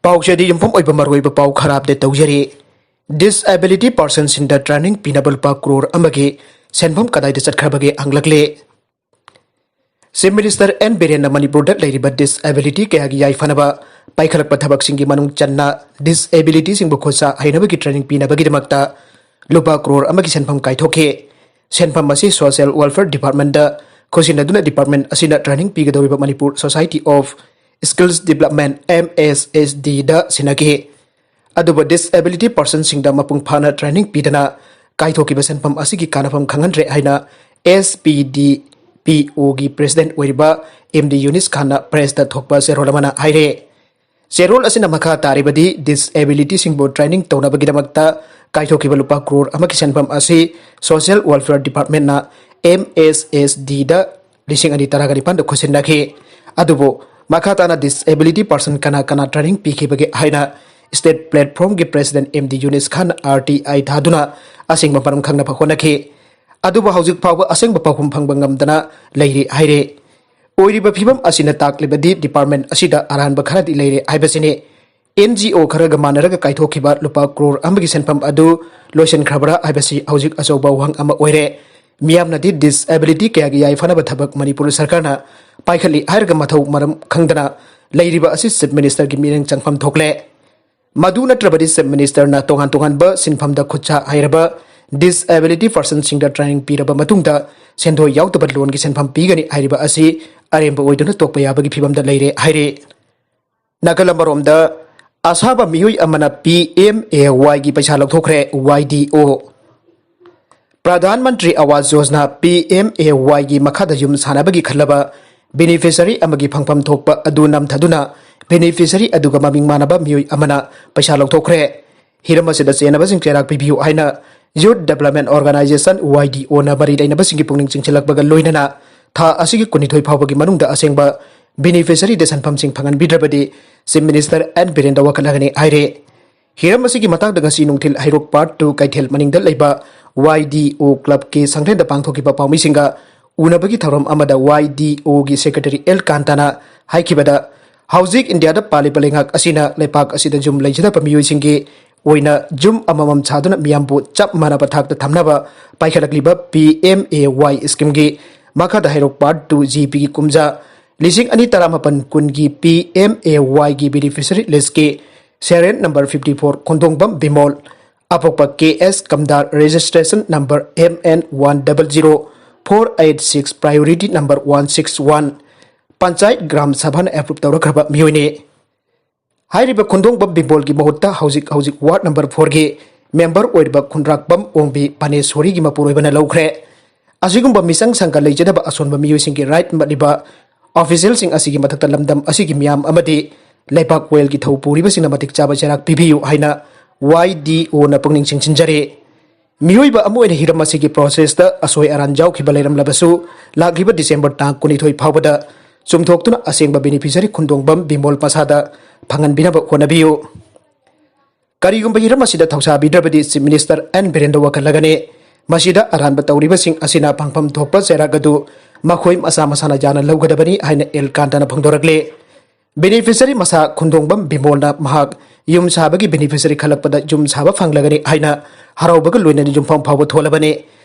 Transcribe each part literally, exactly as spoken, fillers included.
ꯄꯥꯎꯁꯦ ꯑꯗꯤ ꯌꯨꯝꯐꯝ ꯑꯣꯏꯕ ꯃꯔꯨꯑꯣꯏꯕ ꯄꯥꯎ ꯈꯔ ꯑꯞꯗꯦꯠ ꯇꯧꯖꯔꯤ꯫ ꯗꯤꯁꯑꯦꯕꯤꯂꯤꯇꯤ ꯄꯥꯔꯁꯟꯁꯤꯡꯗ ꯇ꯭ꯔꯦꯅꯤꯡ ꯄꯤꯅꯕ ꯂꯨꯄꯥ ꯀ꯭ꯔꯣꯔ ꯑꯃꯒꯤ ꯁꯦꯟꯐꯝ ꯀꯗꯥꯏꯗ ꯆꯠꯈ꯭ꯔꯕꯒꯦ ꯍꯪꯂꯛꯂꯦ꯫ ꯆꯤꯐ ꯃꯤꯅꯤꯁꯇꯔ ꯑꯦꯟ ꯕꯤꯔꯦꯟꯅ ꯃꯅꯤꯄꯨꯔꯗ ꯂꯩꯔꯤꯕ ꯗꯤꯁꯑꯦꯕꯤꯂꯤꯇꯤ ꯀꯌꯥꯒꯤ ꯌꯥꯏꯐꯅꯕ ꯄꯥꯏꯈꯠꯂꯛꯄ ꯊꯕꯛꯁꯤꯡꯒꯤ ꯃꯅꯨꯡ ꯆꯟꯅ ꯗꯤꯁꯑꯦꯕꯤꯂꯤꯇꯤꯁꯤꯡꯕꯨ ꯈꯨꯠ ꯁꯥ ꯍꯩꯅꯕꯒꯤ ꯇ꯭ꯔꯦꯅꯤꯡ ꯄꯤꯅꯕꯒꯤꯗꯃꯛꯇ ꯂꯨꯄꯥ ꯀ꯭ꯔꯣꯔ ꯑꯃꯒꯤ ꯁꯦꯟꯐꯝ ꯀꯥꯏꯊꯣꯛꯈꯤ꯫ ꯁꯦꯟꯐꯝ ꯑꯁꯤ ꯁꯣꯁꯤꯌꯦꯜ ꯋꯦꯜꯐꯤꯌꯔ ꯗꯤꯄꯥꯔꯠꯃꯦꯟꯗ ꯈꯨꯠꯁꯤꯟꯅꯗꯨꯅ ꯗꯤꯄꯥꯔꯠꯃꯦꯟ ꯑꯁꯤꯅ ꯇ꯭ꯔꯦꯅꯤꯡ ꯄꯤꯒꯗꯧꯔꯤꯕ Manipur society of skills development, M S S ꯗꯤꯗ ꯁꯤꯟꯅꯈꯤ꯫ ꯑꯗꯨꯕꯨ ꯗꯤꯁꯑꯦꯕꯤꯂꯤꯇꯤ ꯄꯥꯔꯁꯟꯁꯤꯡꯗ ꯃꯄꯨꯡ ꯐꯥꯅ ꯇ꯭ꯔꯦꯅꯤꯡ ꯄꯤꯗꯅ ꯀꯥꯏꯊꯣꯛꯈꯤꯕ ꯁꯦꯟꯐꯝ ꯑꯁꯤꯒꯤ ꯀꯥꯟꯅꯐꯝ ꯈꯪꯍꯟꯗ꯭ꯔꯦ ꯍꯥꯏꯅ ꯑꯦꯁ ꯄꯤ ꯗꯤ ꯄꯤ ꯑꯣꯒꯤ ꯄ꯭ꯔꯦꯁꯤꯗꯦꯟꯠ ꯑꯣꯏꯔꯤꯕ ꯑꯦꯝ ꯗꯤ ꯌꯨꯅꯤꯁ ꯈꯥꯟꯅ ꯄ꯭ꯔꯦꯁꯇ ꯊꯣꯛꯄ ꯆꯦꯔꯣꯜ ꯑꯃꯅ ꯍꯥꯏꯔꯦ꯫ ꯆꯦꯔꯣꯜ ꯑꯁꯤꯅ ꯃꯈꯥ ꯇꯥꯔꯤꯕꯗꯤ ꯗꯤꯁꯑꯦꯕꯤꯂꯤꯇꯤꯁꯤꯡꯕꯨ ꯇ꯭ꯔꯦꯅꯤꯡ ꯇꯧꯅꯕꯒꯤꯗꯃꯛꯇ ꯀꯥꯏꯊꯣꯛꯈꯤꯕ ꯂꯨꯄꯥ ꯀ꯭ꯔꯣꯔ ꯑꯃꯒꯤ ꯁꯦꯟꯐꯝ ꯑꯁꯤ social welfare ꯗꯤꯄꯥꯔꯠꯃꯦꯟꯅ M S S ꯗꯤꯗ ꯂꯤꯁꯤꯡ ꯑꯅꯤ ꯇꯔꯥꯒ ꯅꯤꯄꯥꯟꯗ ꯈꯨꯠꯁꯤꯟꯅꯈꯤ꯫ ꯑꯗꯨꯕꯨ ꯃꯈꯥ ꯇꯥꯅ ꯗꯤꯁꯑꯦꯕꯤꯂꯤꯇꯤ ꯄꯥꯔꯁꯟ ꯀꯅꯥ ꯀꯅꯥ ꯇ꯭ꯔꯦꯅꯤꯡ ꯄꯤꯈꯤꯕꯒꯦ ꯍꯥꯏꯅ ꯁ꯭ꯇꯦꯠ ꯄ꯭ꯂꯦꯠꯐꯣꯔꯝꯒꯤ ꯄ꯭ꯔꯦꯁꯤꯗꯦꯟꯠ ꯑꯦꯝ ꯗꯤ ꯌꯨꯅꯤꯁ ꯈꯥꯟ ꯑꯥꯔ ꯇꯤ ꯑꯥꯏ ꯊꯥꯗꯨꯅ ꯑꯁꯦꯡꯕ ꯃꯔꯝ ꯈꯪꯅꯕ ꯍꯣꯠꯅꯈꯤ꯫ ꯑꯗꯨꯕꯨ ꯍꯧꯖꯤꯛ ꯐꯥꯎꯕ ꯑꯁꯦꯡꯕ ꯄꯥꯎꯈꯨꯝ ꯐꯪꯕ ꯉꯝꯗꯅ ꯂꯩꯔꯤ ꯍꯥꯏꯔꯦ꯫ ꯑꯣꯏꯔꯤꯕ ꯐꯤꯕꯝ ꯑꯁꯤꯅ ꯇꯥꯛꯂꯤꯕꯗꯤ ꯗꯤꯄꯥꯔꯠꯃꯦꯟ ꯑꯁꯤꯗ ꯑꯔꯥꯟꯕ ꯈꯔꯗꯤ ꯂꯩꯔꯦ ꯍꯥꯏꯕꯁꯤꯅꯤ꯫ ꯑꯦꯟ ꯖꯤ ꯑꯣ ꯈꯔꯒ ꯃꯥꯟꯅꯔꯒ ꯀꯥꯏꯊꯣꯛꯈꯤꯕ ꯂꯨꯄꯥ ꯀ꯭ꯔꯣꯔ ꯑꯃꯒꯤ ꯁꯦꯟꯐꯝ ꯑꯗꯨ ꯂꯣꯏꯁꯤꯟꯈ꯭ꯔꯕ꯭ꯔꯥ ꯍꯥꯏꯕꯁꯤ ꯍꯧꯖꯤꯛ ꯑꯆꯧꯕ ꯋꯥꯍꯪ ꯑꯃ ꯑꯣꯏꯔꯦ꯫ ꯃꯤꯌꯥꯝꯅꯗꯤ ꯗꯤꯁꯑꯦꯕꯤꯂꯤꯇꯤ ꯀꯌꯥꯒꯤ ꯌꯥꯏꯐꯅꯕ ꯊꯕꯛ ꯃꯅꯤꯄꯨꯔ ꯁꯔꯀꯥꯔꯅ ꯄꯥꯏꯈꯠꯂꯤ ꯍꯥꯏꯔꯒ ꯃꯊꯧ ꯃꯔꯝ ꯈꯪꯗꯅ ꯂꯩꯔꯤꯕ ꯑꯁꯤ ꯆꯤꯐ ꯃꯤꯅꯤꯁꯇꯔꯒꯤ ꯃꯤꯠꯌꯦꯡ ꯆꯪꯐꯝ ꯊꯣꯛꯂꯦ꯫ ꯃꯗꯨ ꯅꯠꯇ꯭ꯔꯕꯗꯤ ꯆꯤꯐ ꯃꯤꯅꯤꯁꯇꯔꯅ ꯇꯣꯉꯥꯟ ꯇꯣꯉꯥꯟꯕ ꯁꯤꯟꯐꯝꯗ ꯈꯨꯠꯁꯥ ꯍꯩꯔꯕ ꯗꯤꯁꯑꯦꯕꯤꯂꯤꯇꯤ ꯄꯥꯔꯁꯟꯁꯤꯡꯗ ꯇ꯭ꯔꯦꯅꯤꯡ ꯄꯤꯔꯕ ꯃꯇꯨꯡꯗ ꯁꯦꯟꯗꯣꯏ ꯌꯥꯎꯗꯕ ꯂꯣꯟꯒꯤ ꯁꯦꯟꯐꯝ ꯄꯤꯒꯅꯤ ꯍꯥꯏꯔꯤꯕ ꯑꯁꯤ ꯑꯔꯦꯝꯕ ꯑꯣꯏꯗꯨꯅ ꯇꯣꯛꯄ ꯌꯥꯕꯒꯤ ꯐꯤꯕꯝꯗ ꯂꯩꯔꯦ ꯍꯥꯏꯔꯤ꯫ ꯅꯥꯀꯜ ꯑꯃꯔꯣꯝꯗ, ꯑꯁꯥꯕ ꯃꯤꯑꯣꯏ ꯑꯃꯅ ꯄꯤ ꯑꯦꯝ ꯑꯦ ꯋꯥꯏꯒꯤ ꯄꯩꯁꯥ ꯂꯧꯊꯣꯛꯈ꯭ꯔꯦ, ꯋꯥꯏ ꯗꯤ ꯑꯣ꯫ ꯄ꯭ꯔꯙꯥꯟ ꯃꯟꯇ꯭ꯔꯤ ꯑꯋꯥꯁ ꯌꯣꯖꯅꯥ, ꯄꯤ ꯑꯦꯝ ꯑꯦ ꯋꯥꯏꯒꯤ ꯃꯈꯥꯗ ꯌꯨꯝ ꯁꯥꯅꯕꯒꯤ ꯈꯜꯂꯕ ꯕꯦꯅꯤꯐꯤꯁꯔꯤ ꯑꯃꯒꯤ ꯐꯪꯐꯝ ꯊꯣꯛꯄ ꯑꯗꯨ ꯅꯝꯊꯗꯨꯅ ꯕꯦꯅꯤꯐꯤꯁꯔꯤ ꯑꯗꯨꯒ ꯃꯃꯤꯡ ꯃꯥꯟꯅꯕ ꯃꯤꯑꯣꯏ ꯑꯃꯅ ꯄꯩꯁꯥ ꯂꯧꯊꯣꯛꯈ꯭ꯔꯦ꯫ ꯍꯤꯔꯝ ꯑꯁꯤꯗ ꯆꯦꯟꯅꯕꯁꯤꯡ ꯆꯩꯔꯥꯛ ꯄꯤꯕꯤꯌꯨ ꯍꯥꯏꯅ ꯌꯨꯠ ꯗꯦꯕꯂꯞꯃꯦꯟ ꯑꯣꯔꯒꯅꯥꯏꯖꯦꯁꯟ, ꯋꯥꯏ ꯗꯤ ꯑꯣꯅ ꯃꯔꯤ ꯂꯩꯅꯕꯁꯤꯡꯒꯤ ꯄꯨꯛꯅꯤꯡ ꯆꯤꯡꯁꯤꯜꯂꯛꯄꯒ ꯂꯣꯏꯅꯅ ꯊꯥ ꯑꯁꯤꯒꯤ ꯀꯨꯟꯅꯤꯊꯣꯏ ꯐꯥꯎꯕꯒꯤ ꯃꯅꯨꯡꯗ ꯑꯁꯦꯡꯕ ꯕꯦꯅꯤꯐꯤꯁꯔꯤꯗ ꯁꯦꯟꯐꯝꯁꯤꯡ ꯐꯪꯍꯟꯕꯤꯗ꯭ꯔꯕꯗꯤ ꯆꯤꯐ ꯃꯤꯅꯤꯁꯇꯔ ꯑꯦꯟ ꯕꯤꯔꯦꯟꯗ ꯋꯥꯀꯠꯅꯒꯅꯤ ꯍꯥꯏꯔꯦ꯫ ꯍꯤꯔꯝ ꯑꯁꯤꯒꯤ ꯃꯇꯥꯡꯗ ꯉꯁꯤ ꯅꯨꯡꯊꯤꯜ ꯍꯩꯔꯣꯛ ꯄꯥꯔꯠ ꯇꯨ ꯀꯩꯊꯦꯜ ꯃꯅꯤꯡꯗ ꯂꯩꯕ ꯋꯥꯏ ꯗꯤ ꯑꯣ ꯀ꯭ꯂꯕꯀꯤ ꯁꯪꯂꯦꯟꯗ ꯄꯥꯡꯊꯣꯛꯈꯤꯕ ꯄꯥꯎꯃꯤꯁꯤꯡꯒ ꯎꯅꯕꯒꯤ ꯊꯧꯔꯝ ꯑꯃꯗ ꯋꯥꯏ ꯗꯤ ꯑꯣꯒꯤ ꯁꯦꯀ꯭ꯔꯦꯇꯔꯤ ꯑꯦꯜ ꯀꯥꯟꯇꯥꯅ ꯍꯥꯏꯈꯤꯕꯗ, ꯍꯧꯖꯤꯛ ꯏꯟꯗꯤꯌꯥꯗ ꯄꯥꯜꯂꯤꯕ ꯂꯩꯉꯥꯛ ꯑꯁꯤꯅ ꯂꯩꯄꯥꯛ ꯑꯁꯤꯗ ꯌꯨꯝ ꯂꯩꯖꯗꯕ ꯃꯤꯑꯣꯏꯁꯤꯡꯒꯤ ꯑꯣꯏꯅ ꯌꯨꯝ ꯑꯃꯃꯝ ꯁꯥꯗꯨꯅ ꯃꯤꯌꯥꯝꯕꯨ ꯆꯞ ꯃꯥꯟꯅꯕ ꯊꯥꯛꯇ ꯊꯝꯅꯕ ꯄꯥꯏꯈꯠꯂꯛꯂꯤꯕ ꯄꯤ ꯑꯦꯝ ꯑꯦ ꯋꯥꯏ ꯁ꯭ꯀꯤꯝꯒꯤ ꯃꯈꯥꯗ ꯍꯩꯔꯣꯛ ꯄꯥꯔꯠ ꯇꯨ ꯖꯤ ꯄꯤꯒꯤ ꯀꯨꯝꯖꯥ ꯂꯤꯁꯤꯡ ꯑꯅꯤ ꯇꯔꯥꯃꯥꯄꯟ ꯀꯨꯟꯒꯤ ꯄꯤ ꯑꯦꯝ ꯑꯦ ꯋꯥꯏꯒꯤ ꯕꯦꯅꯤꯐꯤꯁꯔꯤ ꯂꯤꯁꯀꯤ ꯁꯦꯔꯤꯌꯦꯜ ꯅꯝꯕꯔ ꯐꯤꯐꯇꯤ ꯐꯣꯔ ꯈꯣꯡꯗꯣꯡꯕꯝ ꯕꯤꯃꯣꯜ, ꯑꯄꯣꯛꯄ ꯀꯦ ꯑꯦꯁ ꯀꯝꯗꯥꯔ, registration number M N one double zero four eight six, priority number one six one, panchayat gram ꯁꯚꯥꯅ ꯑꯦꯄ꯭ꯔꯨꯞ ꯇꯧꯔꯛꯈ꯭ꯔꯕ ꯃꯤꯑꯣꯏꯅꯤ꯫ ꯍꯥꯏꯔꯤꯕ ꯈꯨꯟꯗꯣꯡꯕꯝ ꯕꯤꯃꯣꯜꯒꯤ ꯃꯍꯨꯠꯇ ꯍꯧꯖꯤꯛ ꯍꯧꯖꯤꯛ ꯋꯥꯔꯗ ꯅꯝꯕꯔ ꯐꯣꯔꯒꯤ ꯃꯦꯝꯕꯔ ꯑꯣꯏꯔꯤꯕ ꯈꯨꯟꯗ꯭ꯔꯥꯛꯄꯝ ꯑꯣꯡꯕꯤ ꯄꯥꯅꯦꯁꯣꯔꯤꯒꯤ ꯃꯄꯨꯔꯣꯏꯕꯅ ꯂꯧꯈ꯭ꯔꯦ꯫ ꯑꯁꯤꯒꯨꯝꯕ ꯃꯤꯆꯪ ꯁꯪꯒ ꯂꯩꯖꯗꯕ ꯑꯁꯣꯟꯕ ꯃꯤꯑꯣꯏꯁꯤꯡꯒꯤ ꯔꯥꯏꯠ ꯃꯠꯂꯤꯕ ꯑꯣꯐꯤꯁꯤꯌꯦꯜꯁꯤꯡ ꯑꯁꯤꯒꯤ ꯃꯊꯛꯇ ꯂꯝꯗꯝ ꯑꯁꯤꯒꯤ ꯃꯤꯌꯥꯝ ꯑꯃꯗꯤ ꯂꯩꯕꯥꯛ ꯋꯥꯌꯦꯜꯒꯤ ꯊꯧ ꯄꯨꯔꯤꯕꯁꯤꯡꯅ ꯃꯇꯤꯛ ꯆꯥꯕ ꯆꯩꯔꯥꯛ ꯄꯤꯕꯤꯌꯨ ꯍꯥꯏꯅ ꯋꯥꯏ ꯗꯤ ꯑꯣꯅ ꯄꯨꯛꯅꯤꯡ ꯆꯤꯡꯁꯤꯟꯖꯔꯤ꯫ ꯃꯤꯑꯣꯏꯕ ꯑꯃ ꯑꯣꯏꯅ ꯍꯤꯔꯝ ꯑꯁꯤꯒꯤ ꯄ꯭ꯔꯣꯁꯦꯁꯇ ꯑꯁꯣꯏ ꯑꯔꯥꯟ ꯌꯥꯎꯈꯤꯕ ꯂꯩꯔꯝꯂꯕꯁꯨ, ꯂꯥꯛꯂꯤꯕ ꯗꯤꯁꯦꯝꯕꯔ ꯇꯥꯡ ꯀꯨꯟꯅꯤꯊꯣꯏ ꯐꯥꯎꯕꯗ ꯆꯨꯝꯊꯣꯛꯇꯨꯅ ꯑꯁꯦꯡꯕ ꯕꯦꯅꯤꯐꯤꯁꯔꯤ ꯈꯨꯟꯗꯣꯡꯕꯝ ꯕꯤꯃꯣꯜ ꯃꯁꯥꯗ ꯐꯪꯍꯟꯕꯤꯅꯕ ꯍꯣꯠꯅꯕꯤꯌꯨ꯫ ꯀꯔꯤꯒꯨꯝꯕ ꯍꯤꯔꯝ ꯑꯁꯤꯗ ꯊꯧꯁꯥꯕꯤꯗ꯭ꯔꯕꯗꯤ ꯆꯤꯐ ꯃꯤꯅꯤꯁꯇꯔ ꯑꯦꯟ ꯕꯤꯔꯦꯟꯗ ꯋꯥꯀꯠꯂꯒꯅꯤ꯫ ꯃꯁꯤꯗ ꯑꯔꯥꯟꯕ ꯇꯧꯔꯤꯕꯁꯤꯡ ꯑꯁꯤꯅ ꯐꯪꯐꯝ ꯊꯣꯛꯄ ꯆꯩꯔꯥꯛ ꯑꯗꯨ ꯃꯈꯣꯏ ꯃꯁꯥ ꯃꯁꯥꯅ ꯌꯥꯅ ꯂꯧꯒꯗꯕꯅꯤ ꯍꯥꯏꯅ ꯑꯦꯜ ꯀꯥꯟꯇꯅ ꯐꯣꯡꯗꯣꯔꯛꯂꯤ꯫ ꯕꯦꯅꯤꯐꯤꯁꯔꯤ ꯃꯁꯥ ꯈꯨꯟꯗꯣꯡꯕꯝ ꯕꯤꯃꯣꯜꯅ ꯃꯍꯥꯛ ꯌꯨꯝ ꯁꯥꯕꯒꯤ ꯕꯦꯅꯤꯐꯤꯁꯔꯤ ꯈꯜꯂꯛꯄꯗ ꯌꯨꯝ ꯁꯥꯕ ꯐꯪꯂꯒꯅꯤ ꯍꯥꯏꯅ ꯍꯔꯥꯎꯕꯒ ꯂꯣꯏꯅꯅ ꯌꯨꯝꯐꯝ ꯐꯥꯎꯕ ꯊꯣꯜꯂꯕꯅꯤ꯫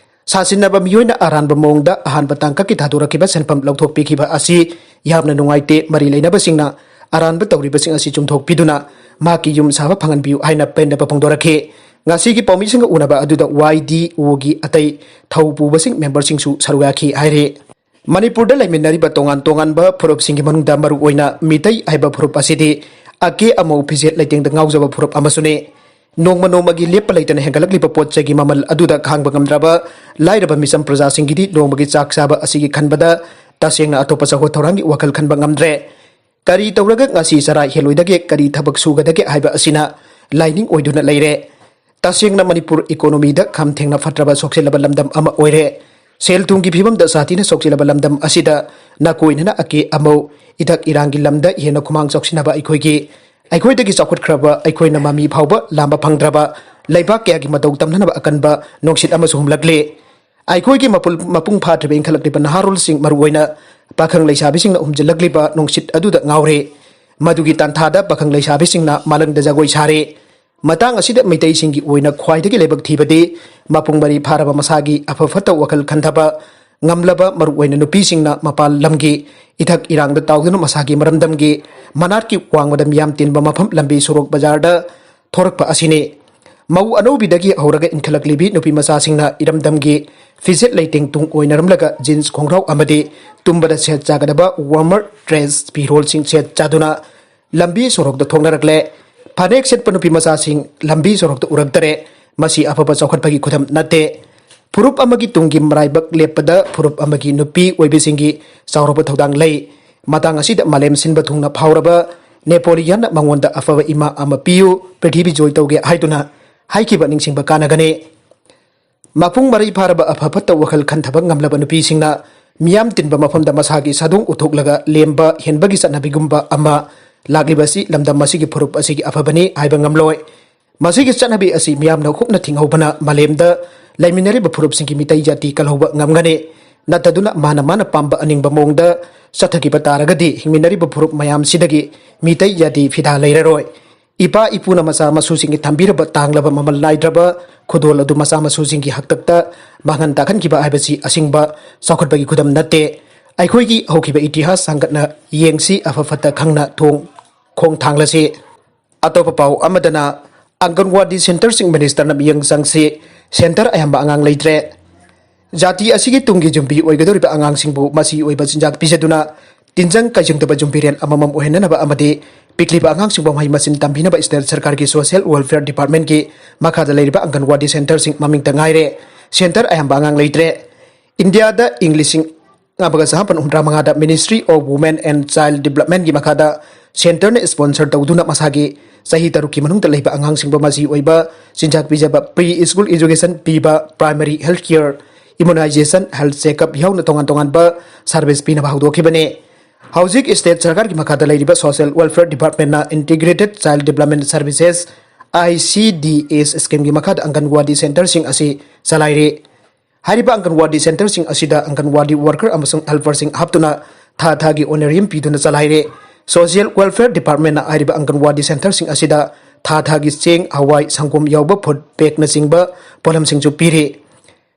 ꯁꯥꯁꯤꯟꯅꯕ ꯃꯤꯑꯣꯏꯅ ꯑꯔꯥꯟꯕ ꯃꯑꯣꯡꯗ ꯑꯍꯥꯟꯕ ꯇꯥꯡꯀꯛꯀꯤ ꯊꯥꯗꯣꯔꯛꯈꯤꯕ ꯁꯦꯟꯐꯝ ꯂꯧꯊꯣꯛꯄꯤꯈꯤꯕ ꯑꯁꯤ ꯌꯥꯝꯅ ꯅꯨꯡꯉꯥꯏꯇꯦ꯫ ꯃꯔꯤ ꯂꯩꯅꯕꯁꯤꯡꯅ ꯑꯔꯥꯟꯕ ꯇꯧꯔꯤꯕꯁꯤꯡ ꯑꯁꯤ ꯆꯨꯝꯊꯣꯛꯄꯤꯗꯨꯅ ꯃꯍꯥꯛꯀꯤ ꯌꯨꯝ ꯁꯥꯕ ꯐꯪꯍꯟꯕꯤꯌꯨ ꯍꯥꯏꯅ ꯄꯦꯟꯗꯕ ꯐꯣꯡꯗꯣꯔꯛꯈꯤ꯫ ꯉꯁꯤꯒꯤ ꯄꯥꯎꯃꯤꯁꯤꯡꯒ ꯎꯅꯕ ꯑꯗꯨꯗ ꯋꯥꯏ ꯗꯤ ꯑꯣꯒꯤ ꯑꯇꯩ ꯊꯧ ꯄꯨꯕꯁꯤꯡ ꯃꯦꯝꯕꯔꯁꯤꯡꯁꯨ ꯁꯔꯨꯛ ꯌꯥꯈꯤ ꯍꯥꯏꯔꯤ꯫ ꯃꯅꯤꯄꯨꯔꯗ ꯂꯩꯃꯤꯟꯅꯔꯤꯕ ꯇꯣꯉꯥꯟ ꯇꯣꯉꯥꯟꯕ ꯐꯨꯔꯨꯞꯁꯤꯡꯒꯤ ꯃꯅꯨꯡꯗ ꯃꯔꯨꯑꯣꯏꯅ ꯃꯤꯇꯩ ꯍꯥꯏꯕ ꯐꯨꯔꯨꯞ ꯑꯁꯤꯗꯤ ꯑꯀꯦ ꯑꯃꯧ ꯐꯤꯖꯦꯠ ꯂꯩꯇꯦꯡꯗ ꯉꯥꯎꯖꯕ ꯐꯨꯔꯨꯞ ꯑꯃꯁꯨꯅꯤ꯫ ꯅꯣꯡꯃ ꯅꯣꯡꯃꯒꯤ ꯂꯦꯞꯄ ꯂꯩꯇꯅ ꯍꯦꯟꯒꯠꯂꯛꯂꯤꯕ ꯄꯣꯠ ꯆꯩꯒꯤ ꯃꯃꯜ ꯑꯗꯨꯗ ꯈꯥꯡꯕ ꯉꯝꯗ꯭ꯔꯕ ꯂꯥꯏꯔꯕ ꯃꯤꯆꯝ ꯄ꯭ꯔꯖꯥꯁꯤꯡꯒꯤꯗꯤ ꯅꯣꯡꯃꯒꯤ ꯆꯥꯛ ꯆꯥꯕ ꯑꯁꯤꯒꯤ ꯈꯟꯕꯗ ꯇꯁꯦꯡꯅ ꯑꯇꯣꯞꯄ ꯆꯥꯎꯈꯠ ꯊꯧꯔꯥꯡꯒꯤ ꯋꯥꯈꯜ ꯈꯟꯕ ꯉꯝꯗ꯭ꯔꯦ꯫ ꯀꯔꯤ ꯇꯧꯔꯒ ꯉꯁꯤ ꯆꯔꯥ ꯍꯦꯜꯂꯣꯏꯗꯒꯦ, ꯀꯔꯤ ꯊꯕꯛ ꯁꯨꯒꯗꯒꯦ ꯍꯥꯏꯕ ꯑꯁꯤꯅ ꯂꯥꯏꯅꯤꯡ ꯑꯣꯏꯗꯨꯅ ꯂꯩꯔꯦ꯫ ꯇꯁꯦꯡꯅ ꯃꯅꯤꯄꯨꯔ ꯏꯀꯣꯅꯣꯃꯤꯗ ꯈꯝ ꯊꯦꯡꯅ ꯐꯠꯇ꯭ꯔꯕ ꯁꯣꯛꯆꯤꯜꯂꯕ ꯂꯝꯗꯝ ꯑꯃ ꯑꯣꯏꯔꯦ꯫ ꯁꯦꯜ ꯊꯨꯝꯒꯤ ꯐꯤꯕꯝꯗ ꯁꯥꯊꯤꯅ ꯁꯣꯛꯆꯤꯜꯂꯕ ꯂꯝꯗꯝ ꯑꯁꯤꯗ ꯅꯥꯀꯣꯏꯅꯅ ꯑꯀꯦ ꯑꯃꯧ, ꯏꯊꯛ ꯏꯔꯥꯡꯒꯤ ꯂꯝꯗ ꯍꯦꯟꯅ ꯈꯨꯃꯥꯡ ꯆꯥꯎꯁꯤꯟꯅꯕ ꯑꯩꯈꯣꯏꯒꯤ, ꯑꯩꯈꯣꯏꯗꯒꯤ ꯆꯥꯎꯈꯠꯈ꯭ꯔꯕ ꯑꯩꯈꯣꯏꯅ ꯃꯃꯤ ꯐꯥꯎꯕ ꯂꯥꯝꯕ ꯐꯪꯗ꯭ꯔꯕ, ꯂꯩꯕꯥꯛ ꯀꯌꯥꯒꯤ ꯃꯇꯧ ꯇꯝꯅꯅꯕ ꯑꯀꯟꯕ ꯅꯨꯡꯁꯤꯠ ꯑꯃꯁꯨ ꯍꯨꯝꯂꯛꯂꯦ꯫ ꯑꯩꯈꯣꯏꯒꯤ ꯃꯄꯨꯜ-, ꯃꯄꯨꯡ ꯐꯥꯗ꯭ꯔꯤꯕ ꯏꯟꯈꯠꯂꯛꯂꯤꯕ ꯅꯍꯥꯔꯣꯜꯁꯤꯡ, ꯃꯔꯨꯑꯣꯏꯅ ꯄꯥꯈꯪ ꯂꯩꯁꯥꯕꯤꯁꯤꯡꯅ ꯍꯨꯝꯖꯤꯜꯂꯛꯂꯤꯕ ꯅꯨꯡꯁꯤꯠ ꯑꯗꯨꯗ ꯉꯥꯎꯔꯦ꯫ ꯃꯗꯨꯒꯤ ꯇꯥꯟꯊꯥꯗ ꯄꯥꯈꯪ ꯂꯩꯁꯥꯕꯤꯁꯤꯡꯅ ꯃꯥꯂꯪꯗ ꯖꯒꯣꯏ ꯁꯥꯔꯤ꯫ ꯃꯇꯥꯡ ꯑꯁꯤꯗ ꯃꯩꯇꯩꯁꯤꯡꯒꯤ ꯑꯣꯏꯅ ꯈ꯭ꯋꯥꯏꯗꯒꯤ ꯂꯥꯏꯕꯛ ꯊꯤꯕꯗꯤ ꯃꯄꯨꯡ ꯃꯔꯩ ꯐꯥꯔꯕ ꯃꯁꯥꯒꯤ ꯑꯐ ꯐꯠꯇ ꯋꯥꯈꯜ ꯈꯟꯊꯕ ꯉꯝꯂꯕ ꯃꯔꯨꯑꯣꯏꯅ ꯅꯨꯄꯤꯁꯤꯡꯅ ꯃꯄꯥꯟ ꯂꯝꯒꯤ ꯏꯊꯛ ꯏꯔꯥꯡꯗ ꯇꯥꯎꯗꯨꯅ ꯃꯁꯥꯒꯤ ꯃꯔꯝꯗꯝꯒꯤ ꯃꯅꯥꯠꯀꯤ ꯋꯥꯡꯃꯗ ꯃꯤꯌꯥꯝ ꯇꯤꯟꯕ ꯃꯐꯝ ꯂꯝꯕꯤ ꯁꯣꯔꯣꯛ ꯕꯖꯥꯔꯗ ꯊꯣꯔꯛꯄ ꯑꯁꯤꯅꯤ꯫ ꯃꯧ ꯑꯅꯧꯕꯤꯗꯒꯤ ꯍꯧꯔꯒ ꯏꯟꯈꯠꯂꯛꯂꯤꯕꯤ ꯅꯨꯄꯤ ꯃꯆꯥꯁꯤꯡꯅ ꯏꯔꯝꯗꯝꯒꯤ ꯐꯤꯖꯦꯠ ꯂꯩꯇꯦꯡ ꯇꯨꯡ ꯑꯣꯏꯅꯔꯝꯂꯒ ꯖꯤꯟꯁ ꯈꯣꯡꯒ꯭ꯔꯥꯎ ꯑꯃꯗꯤ ꯇꯨꯝꯕꯗ ꯁꯦꯠ ꯆꯥꯒꯗꯕ ꯋꯥꯔꯃꯔ ꯗ꯭ꯔꯦꯁ ꯐꯤꯔꯣꯜꯁꯤꯡ ꯁꯦꯠ ꯆꯥꯗꯨꯅ ꯂꯝꯕꯤ ꯁꯣꯔꯣꯛꯇ ꯊꯣꯛꯅꯔꯛꯂꯦ꯫ ꯐꯅꯦꯛ ꯁꯦꯠꯄ ꯅꯨꯄꯤ ꯃꯆꯥꯁꯤꯡ ꯂꯝꯕꯤ ꯁꯣꯔꯣꯛꯇ ꯎꯔꯛꯇꯔꯦ꯫ ꯃꯁꯤ ꯑꯐꯕ ꯆꯥꯎꯈꯠꯄꯒꯤ ꯈꯨꯗꯝ ꯅꯠꯇꯦ꯫ ꯐꯨꯔꯨꯞ ꯑꯃꯒꯤ ꯇꯨꯡꯒꯤ ꯃꯔꯥꯏꯕꯛ ꯂꯦꯞꯄꯗ ꯐꯨꯔꯨꯞ ꯑꯃꯒꯤ ꯅꯨꯄꯤ ꯑꯣꯏꯕꯤꯁꯤꯡꯒꯤ ꯆꯥꯎꯔꯕ ꯊꯧꯗꯥꯡ ꯂꯩ꯫ ꯃꯇꯥꯡ ꯑꯁꯤꯗ ꯃꯥꯂꯦꯝ ꯁꯤꯟꯕ ꯊꯨꯡꯅ ꯐꯥꯎꯔꯕ ꯅꯦꯄꯣꯂꯤꯌꯟꯅ ꯃꯉꯣꯟꯗ ꯑꯐꯕ ꯏꯃꯥ ꯑꯃ ꯄꯤꯌꯨ, ꯄ꯭ꯔꯤꯊꯤꯕꯤ ꯖꯣꯏ ꯇꯧꯒꯦ ꯍꯥꯏꯗꯨꯅ ꯍꯥꯏꯈꯤꯕ ꯅꯤꯡꯁꯤꯡꯕ ꯀꯥꯟꯅꯒꯅꯤ꯫ ꯃꯄꯨꯡ ꯃꯔꯩ ꯐꯥꯔꯕ ꯑꯐ ꯐꯠꯇ ꯋꯥꯈꯜ ꯈꯟꯊꯕ ꯉꯝꯂꯕ ꯅꯨꯄꯤꯁꯤꯡꯅ ꯃꯤꯌꯥꯝ ꯇꯤꯟꯕ ꯃꯐꯝꯗ ꯃꯁꯥꯒꯤ ꯁꯥꯗꯣꯡ ꯎꯠꯊꯣꯛꯂꯒ ꯂꯦꯝꯕ ꯍꯦꯟꯕꯒꯤ ꯆꯠꯅꯕꯤꯒꯨꯝꯕ ꯑꯃ ꯂꯥꯛꯂꯤꯕ ꯑꯁꯤ ꯂꯝꯗꯝ ꯑꯁꯤꯒꯤ ꯐꯨꯔꯨꯞ ꯑꯁꯤꯒꯤ ꯑꯐꯕꯅꯤ ꯍꯥꯏꯕ ꯉꯝꯂꯣꯏ꯫ ꯃꯁꯤꯒꯤ ꯆꯠꯅꯕꯤ ꯑꯁꯤ ꯃꯤꯌꯥꯝꯅ ꯍꯨꯞꯅ ꯊꯤꯡꯍꯧꯕꯅ ꯃꯥꯂꯦꯝꯗ ꯂꯩꯃꯤꯟꯅꯔꯤꯕ ꯐꯨꯔꯨꯞꯁꯤꯡꯒꯤ ꯃꯤꯇꯩ ꯖꯥꯇꯤ ꯀꯜꯍꯧꯕ ꯉꯝꯒꯅꯤ꯫ ꯅꯠꯇꯗꯨꯅ ꯃꯥꯅ ꯃꯥꯅ ꯄꯥꯝꯕ ꯑꯅꯤꯡꯕ ꯃꯑꯣꯡꯗ ꯆꯠꯊꯈꯤꯕ ꯇꯥꯔꯒꯗꯤ ꯍꯤꯡꯃꯤꯟꯅꯔꯤꯕ ꯐꯨꯔꯨꯞ ꯃꯌꯥꯝꯁꯤꯗꯒꯤ ꯃꯤꯇꯩ ꯖꯥꯇꯤ ꯐꯤꯗꯥ ꯂꯩꯔꯔꯣꯏ꯫ ꯏꯄꯥ ꯏꯄꯨꯅ ꯃꯆꯥ ꯃꯁꯨꯁꯤꯡꯒꯤ ꯊꯝꯕꯤꯔꯕ ꯇꯥꯡꯂꯕ ꯃꯃꯜ ꯅꯥꯏꯗ꯭ꯔꯕ ꯈꯨꯗꯣꯜ ꯑꯗꯨ ꯃꯆꯥ ꯃꯁꯨꯁꯤꯡꯒꯤ ꯍꯥꯛꯇꯛꯇ ꯃꯥꯡꯍꯟ ꯇꯥꯛꯍꯟꯈꯤꯕ ꯍꯥꯏꯕꯁꯤ ꯑꯁꯤꯡꯕ ꯆꯥꯎꯈꯠꯄꯒꯤ ꯈꯨꯗꯝ ꯅꯠꯇꯦ꯫ ꯑꯩꯈꯣꯏꯒꯤ ꯍꯧꯈꯤꯕ ꯏꯇꯤꯍꯥꯁ ꯁꯥꯡꯒꯠꯅ ꯌꯦꯡꯁꯤ, ꯑꯐ ꯐꯠꯇ ꯈꯪꯅ ꯊꯣꯡ ꯈꯣꯡ ꯊꯥꯡꯂꯁꯤ꯫ ꯑꯇꯣꯞꯄ ꯄꯥꯎ ꯑꯃꯗꯅ, ꯑꯪꯒꯟꯋꯥꯗꯤ ꯁꯦꯟꯇꯔꯁꯤꯡ ꯃꯤꯅꯤꯁꯇꯔꯅ ꯃꯤꯠꯌꯦꯡ ꯆꯪꯁꯤ, ꯁꯦꯟꯇꯔ ꯑꯌꯥꯝꯕ ꯑꯉꯥꯡ ꯂꯩꯇ꯭ꯔꯦ꯫ ꯖꯥꯇꯤ ꯑꯁꯤꯒꯤ ꯇꯨꯡꯒꯤ ꯌꯨꯝꯕꯤ ꯑꯣꯏꯒꯗꯧꯔꯤꯕ ꯑꯉꯥꯡꯁꯤꯡꯕꯨ ꯃꯆꯤ ꯑꯣꯏꯕ ꯆꯤꯟꯖꯥꯛ ꯄꯤꯖꯗꯨꯅ ꯇꯤꯟꯖꯪ ꯀꯥꯏꯖꯪꯗꯕ ꯌꯨꯝꯕꯤꯔꯦꯟ ꯑꯃꯃꯝ ꯑꯣꯏꯍꯟꯅꯅꯕ ꯑꯃꯗꯤ ꯄꯤꯛꯂꯤꯕ ꯑꯉꯥꯡꯁꯤꯡꯕꯨ ꯃꯍꯩ ꯃꯁꯤꯡ ꯇꯝꯕꯤꯅꯕ ꯁ꯭ꯇꯦꯠ ꯁꯔꯀꯥꯔꯒꯤ ꯁꯣꯁꯤꯌꯦꯜ ꯋꯦꯜꯐꯤꯌꯔ ꯗꯤꯄꯥꯔꯠꯃꯦꯟꯠꯀꯤ ꯃꯈꯥꯗ ꯂꯩꯔꯤꯕ ꯑꯪꯒꯟꯋꯥꯗꯤ ꯁꯦꯟꯇꯔꯁꯤꯡ ꯃꯃꯤꯡꯇ ꯉꯥꯏꯔꯦ꯫ ꯁꯦꯟꯇꯔ ꯑꯌꯥꯝꯕ ꯑꯉꯥꯡ ꯂꯩꯇ꯭ꯔꯦ꯫ ꯏꯟꯗꯤꯌꯥꯗ ꯏꯪ ꯂꯤꯁꯤꯡ ꯑꯃꯒ ꯆꯃꯥꯄꯟ ꯍꯨꯝꯗ꯭ꯔꯥ ꯃꯉꯥꯗ Ministry of Women and Child Developmentꯀꯤ ꯃꯈꯥꯗ ꯁꯦꯟꯇꯔꯅ ꯁ꯭ꯄꯣꯟꯁꯔ ꯇꯧꯗꯨꯅ ꯃꯁꯥꯒꯤ ꯆꯍꯤ ꯇꯔꯨꯛꯀꯤ ꯃꯅꯨꯡꯗ ꯂꯩꯕ ꯑꯉꯥꯡꯁꯤꯡꯕꯨ ꯃꯆꯤ ꯑꯣꯏꯕ ꯆꯤꯟꯖꯥꯛ ꯄꯤꯖꯕ, pre school education ꯄꯤꯕ, primary health care, immunization, health checkup ꯌꯥꯎꯅ ꯇꯣꯉꯥꯟ ꯇꯣꯉꯥꯟꯕ ꯁꯔꯚꯤꯁ ꯄꯤꯅꯕ ꯍꯧꯗꯣꯛꯈꯤꯕꯅꯤ꯫ ꯍꯧꯖꯤꯛ ꯁ꯭ꯇꯦꯠ ꯁꯔꯀꯥꯔꯒꯤ ꯃꯈꯥꯗ ꯂꯩꯔꯤꯕ ꯁꯣꯁꯤꯌꯦꯜ ꯋꯦꯜꯐꯤꯌꯔ ꯗꯤꯄꯥꯔꯠꯃꯦꯟꯠꯅ Integrated Child Development Services, ICDS ꯁ꯭ꯀꯤꯝꯒꯤ ꯃꯈꯥꯗ ꯑꯪꯒꯟꯋꯥꯗꯤ ꯁꯦꯟꯇꯔꯁꯤꯡ ꯑꯁꯤ ꯆꯂꯥꯏꯔꯤ꯫ ꯍꯥꯏꯔꯤꯕ ꯑꯪꯒꯟꯋꯥꯗꯤ ꯁꯦꯟꯇꯔꯁꯤꯡ ꯑꯁꯤꯗ ꯑꯪꯒꯟꯋꯥꯗꯤ ꯋꯥꯔꯀꯔ ꯑꯃꯁꯨꯡ ꯍꯦꯜꯄꯔꯁꯤꯡ ꯍꯥꯞꯇꯨꯅ ꯊꯥ ꯊꯥꯒꯤ ꯑꯣꯅꯔꯦꯔꯤꯌꯝ ꯄꯤꯗꯨꯅ ꯆꯂꯥꯏꯔꯦ꯫ Social Welfare Departmentꯅ ꯍꯥꯏꯔꯤꯕ ꯑꯪꯒꯟꯋꯥꯗꯤ centreꯁꯤꯡ ꯑꯁꯤꯗ ꯊꯥ ꯊꯥꯒꯤ ꯆꯦꯡ, ꯍꯋꯥꯏ, ꯁꯪꯒꯣꯝ ꯌꯥꯎꯕ food bagꯅꯆꯤꯡꯕ ꯄꯣꯠꯂꯝꯁꯤꯡꯁꯨ ꯄꯤꯔꯤ꯫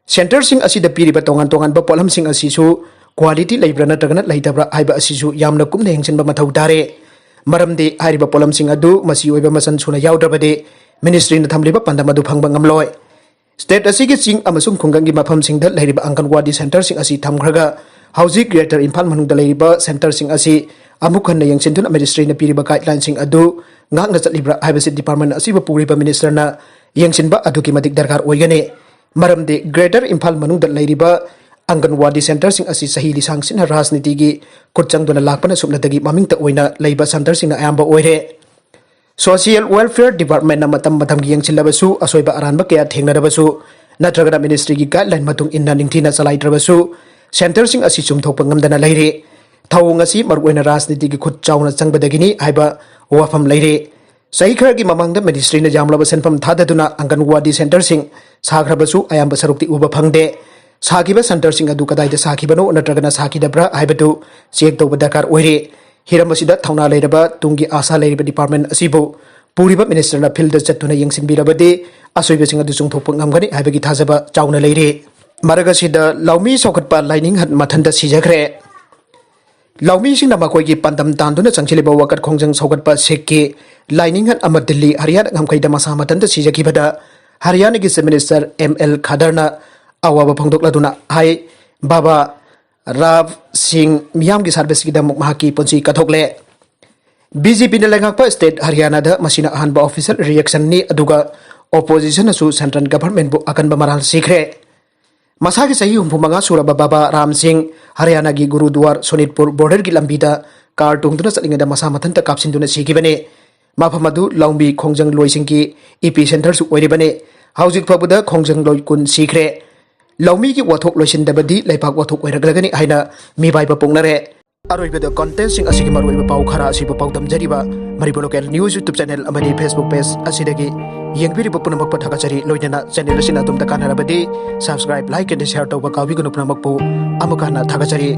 Centreꯁꯤꯡ ꯑꯁꯤꯗ ꯄꯤꯔꯤꯕ ꯇꯣꯉꯥꯟ ꯇꯣꯉꯥꯟꯕ ꯄꯣꯠꯂꯝꯁꯤꯡ ꯑꯁꯤꯁꯨ quality ꯂꯩꯕ꯭ꯔꯥ ꯅꯠꯇ꯭ꯔꯒꯅ ꯂꯩꯇꯕ꯭ꯔꯥ ꯍꯥꯏꯕ ꯑꯁꯤꯁꯨ ꯌꯥꯝꯅ ꯀꯨꯞꯅ ꯌꯦꯡꯁꯤꯟꯕ ꯃꯊꯧ ꯇꯥꯔꯦ꯫ ꯃꯔꯝꯗꯤ ꯍꯥꯏꯔꯤꯕ ꯄꯣꯠꯂꯝꯁꯤꯡ ꯑꯗꯨ ꯃꯆꯤ ꯑꯣꯏꯕ ꯃꯆꯜ ꯁꯨꯅ ꯌꯥꯎꯗ꯭ꯔꯕꯗꯤ ministryꯅ ꯊꯝꯂꯤꯕ ꯄꯥꯟꯗꯝ ꯑꯗꯨ ꯐꯪꯕ ꯉꯝꯂꯣꯏ꯫ State ꯑꯁꯤꯒꯤ ꯆꯤꯡ ꯑꯃꯁꯨꯡ ꯈꯨꯡꯒꯪꯒꯤ ꯃꯐꯝꯁꯤꯡꯗ ꯂꯩꯔꯤꯕ ꯑꯪꯒꯟꯋꯥꯗꯤ centreꯁꯤꯡ ꯑꯁꯤ ꯊꯝꯈ꯭ꯔꯒ ꯍꯧꯖꯤꯛ Greater ꯏꯝꯐꯥꯜ ꯃꯅꯨꯡꯗ ꯂꯩꯔꯤꯕ centreꯁꯤꯡ ꯑꯁꯤ ꯑꯃꯨꯛ ꯍꯟꯅ ꯌꯦꯡꯁꯤꯟꯗꯨꯅ ministryꯅ ꯄꯤꯔꯤꯕ guidelineꯁꯤꯡ ꯑꯗꯨ ꯉꯥꯛꯅ ꯆꯠꯂꯤꯕ꯭ꯔꯥ ꯍꯥꯏꯕꯁꯤ department ꯑꯁꯤꯕꯨ ꯄꯨꯔꯤꯕ ministerꯅ ꯌꯦꯡꯁꯤꯟꯕ ꯑꯗꯨꯛꯀꯤ ꯃꯇꯤꯛ ꯗꯔꯀꯥꯔ ꯑꯣꯏꯒꯅꯤ꯫ ꯃꯔꯝꯗꯤ Greater ꯏꯝꯐꯥꯜ ꯃꯅꯨꯡꯗ ꯂꯩꯔꯤꯕ ꯑꯪꯒꯟꯋꯥꯗꯤ centreꯁꯤꯡ ꯑꯁꯤ ꯆꯍꯤ ꯂꯤꯁꯥꯡ ꯁꯤꯠꯅ ꯔꯥꯖꯅꯤꯇꯤꯒꯤ ꯈꯨꯠ ꯆꯪꯗꯨꯅ ꯂꯥꯛꯄꯅ ꯁꯨꯞꯅꯇꯒꯤ ꯃꯃꯤꯡꯇ ꯑꯣꯏꯅ ꯂꯩꯕ centreꯁꯤꯡꯅ ꯑꯌꯥꯝꯕ ꯑꯣꯏꯔꯦ꯫ Social Welfare Departmentꯅ ꯃꯇꯝ ꯃꯇꯝꯒꯤ ꯌꯦꯡꯁꯤꯜꯂꯕꯁꯨ, ꯑꯁꯣꯏꯕ ꯑꯔꯥꯟꯕ ꯀꯌꯥ ꯊꯦꯡꯅꯔꯕꯁꯨ, ꯅꯠꯇ꯭ꯔꯒꯅ ministryꯒꯤ guideline ꯃꯇꯨꯡ ꯏꯟꯅ ꯅꯤꯡꯊꯤꯅ ꯆꯂꯥꯏꯗ꯭ꯔꯕꯁꯨ, centreꯁꯤꯡ ꯑꯁꯤ ꯆꯨꯝꯊꯣꯛꯄ ꯉꯝꯗꯅ ꯂꯩꯔꯤ꯫ ꯊꯧꯑꯣꯡ ꯑꯁꯤ ꯃꯔꯨꯑꯣꯏꯅ ꯔꯥꯖꯅꯤꯇꯤꯒꯤ ꯈꯨꯠ ꯆꯥꯎꯅ ꯆꯪꯕꯗꯒꯤꯅꯤ ꯍꯥꯏꯕ ꯋꯥꯐꯝ ꯂꯩꯔꯤ꯫ ꯆꯍꯤ ꯈꯔꯒꯤ ꯃꯃꯥꯡꯗ ministryꯅ ꯌꯥꯝꯂꯕ ꯁꯦꯟꯐꯝ ꯊꯥꯗꯗꯨꯅ ꯑꯪꯒꯟꯋꯥꯗꯤ centreꯁꯤꯡ ꯁꯥꯈ꯭ꯔꯕꯁꯨ ꯑꯌꯥꯝꯕ ꯁꯔꯨꯛꯇꯤ ꯎꯕ ꯐꯪꯗꯦ꯫ ꯁꯥꯈꯤꯕ centreꯁꯤꯡ ꯑꯗꯨ ꯀꯗꯥꯏꯗ ꯁꯥꯈꯤꯕꯅꯣ ꯅꯠꯇ꯭ꯔꯒꯅ ꯁꯥꯈꯤꯗꯕ꯭ꯔꯥ ꯍꯥꯏꯕꯗꯨ check ꯇꯧꯕ ꯗꯔꯀꯥꯔ ꯑꯣꯏꯔꯤ꯫ ꯍꯤꯔꯝ ꯑꯁꯤꯗ ꯊꯧꯅꯥ ꯂꯩꯔꯕ ꯇꯨꯡꯒꯤ ꯑꯥꯁꯥ ꯂꯩꯔꯤꯕ department ꯑꯁꯤꯕꯨ ꯄꯨꯔꯤꯕ ministerꯅ fieldꯗ ꯆꯠꯇꯨꯅ ꯌꯦꯡꯁꯤꯟꯕꯤꯔꯕꯗꯤ ꯑꯁꯣꯏꯕꯁꯤꯡ ꯑꯗꯨ ꯆꯨꯝꯊꯣꯛꯄ ꯉꯝꯒꯅꯤ ꯍꯥꯏꯕꯒꯤ ꯊꯥꯖꯕ ꯆꯥꯎꯅ ꯂꯩꯔꯤ꯫ ꯃꯔꯛ ꯑꯁꯤꯗ ꯂꯧꯃꯤ ꯁꯧꯒꯠꯄ ꯂꯥꯏꯅꯤꯡꯍꯟ ꯃꯊꯟꯇ ꯁꯤꯖꯈ꯭ꯔꯦ꯫ ꯂꯧꯃꯤꯁꯤꯡꯅ ꯃꯈꯣꯏꯒꯤ ꯄꯥꯟꯗꯝ ꯇꯥꯟꯗꯨꯅ ꯆꯪꯁꯤꯜꯂꯤꯕ ꯋꯥꯀꯠ ꯈꯣꯡꯖꯪ ꯁꯧꯒꯠꯄ ꯁꯤꯈꯀꯤ ꯂꯥꯏꯅꯤꯡꯍꯟ ꯑꯃ ꯗꯤꯜꯂꯤ ꯍꯔꯤꯌꯥꯅꯥ ꯉꯝꯈꯩꯗ ꯃꯁꯥ ꯃꯊꯟꯇ ꯁꯤꯖꯈꯤꯕꯗ ꯍꯔꯤꯌꯥꯅꯥꯒꯤ Chief Minister M L ꯈꯗꯔꯅ ꯑꯋꯥꯕ ꯐꯣꯡꯗꯣꯛꯂꯗꯨꯅ ꯍꯥꯏ, ꯕꯥꯕꯥ ꯔꯥꯕ ꯁꯤꯡ ꯃꯤꯌꯥꯝꯒꯤ serviceꯀꯤꯗꯃꯛ ꯃꯍꯥꯛꯀꯤ ꯄꯨꯟꯁꯤ ꯀꯠꯊꯣꯛꯂꯦ꯫ BJPꯅ ꯂꯩꯉꯥꯛꯄ state ꯍꯔꯤꯌꯥꯅꯥꯗ ꯃꯁꯤꯅ ꯑꯍꯥꯟꯕ official reactionꯅꯤ, ꯑꯗꯨꯒ oppositionꯅꯁꯨ central governmentꯕꯨ ꯑꯀꯟꯕ ꯃꯔꯥꯜ ꯁꯤꯈ꯭ꯔꯦ꯫ ꯃꯁꯥꯒꯤ ꯆꯍꯤ ꯍꯨꯝꯐꯨ ꯃꯉꯥ ꯁꯨꯔꯕ ꯕꯥꯕꯥ ꯔꯥꯝ ꯁꯤꯡ ꯍꯔꯤꯌꯥꯅꯥꯒꯤ ꯒꯨꯔꯨꯗꯨꯋꯥꯔ ꯁꯣꯅꯤꯠꯄꯨꯔ borderꯒꯤ ꯂꯝꯕꯤꯗ car ꯇꯣꯡꯗꯨꯅ ꯆꯠꯂꯤꯉꯩꯗ ꯃꯁꯥ ꯃꯊꯟꯇ ꯀꯥꯞꯁꯤꯟꯗꯨꯅ ꯁꯤꯈꯤꯕꯅꯤ꯫ ꯃꯐꯝ ꯑꯗꯨ ꯂꯧꯃꯤ ꯈꯣꯡꯖꯪ ꯂꯣꯏꯁꯤꯡꯒꯤ epicenterꯁꯨ ꯑꯣꯏꯔꯤꯕꯅꯤ꯫ ꯍꯧꯖꯤꯛ ꯐꯥꯎꯕꯗ ꯈꯣꯡꯖꯪ ꯂꯣꯏ ꯀꯨꯟ ꯁꯤꯈ꯭ꯔꯦ꯫ ꯂꯧꯃꯤꯒꯤ ꯋꯥꯊꯣꯛ ꯂꯣꯏꯁꯤꯟꯗꯕꯗꯤ ꯂꯩꯕꯥꯛ ꯋꯥꯊꯣꯛ ꯑꯣꯏꯔꯛꯂꯒꯅꯤ ꯍꯥꯏꯅ ꯃꯤꯄꯥꯏꯕ ꯄꯣꯛꯅꯔꯦ꯫ ꯑꯔꯣꯏꯕꯗ contentꯁꯤꯡ ꯑꯁꯤꯒꯤ ꯃꯔꯨꯑꯣꯏꯕ ꯄꯥꯎ ꯈꯔ ꯑꯁꯤꯕꯨ ꯄꯥꯎꯗꯝꯖꯔꯤꯕ Manipur local news YouTube channel ꯑꯃꯗꯤ Facebook page ꯑꯁꯤꯗꯒꯤ ꯌꯦꯡꯕꯤꯔꯤꯕ ꯄꯨꯝꯅꯃꯛꯄꯨ ꯊꯥꯒꯠꯆꯔꯤ꯫ ꯂꯣꯏꯅꯅ channel ꯑꯁꯤꯅ ꯑꯗꯣꯝꯗ ꯀꯥꯟꯅꯔꯕꯗꯤ subscribe, like and share ꯇꯧꯕ ꯀꯥꯎꯕꯤꯒꯅꯨ꯫ ꯄꯨꯝꯅꯃꯛꯄꯨ ꯑꯃꯨꯛ ꯍꯟꯅ ꯊꯥꯒꯠꯆꯔꯤ꯫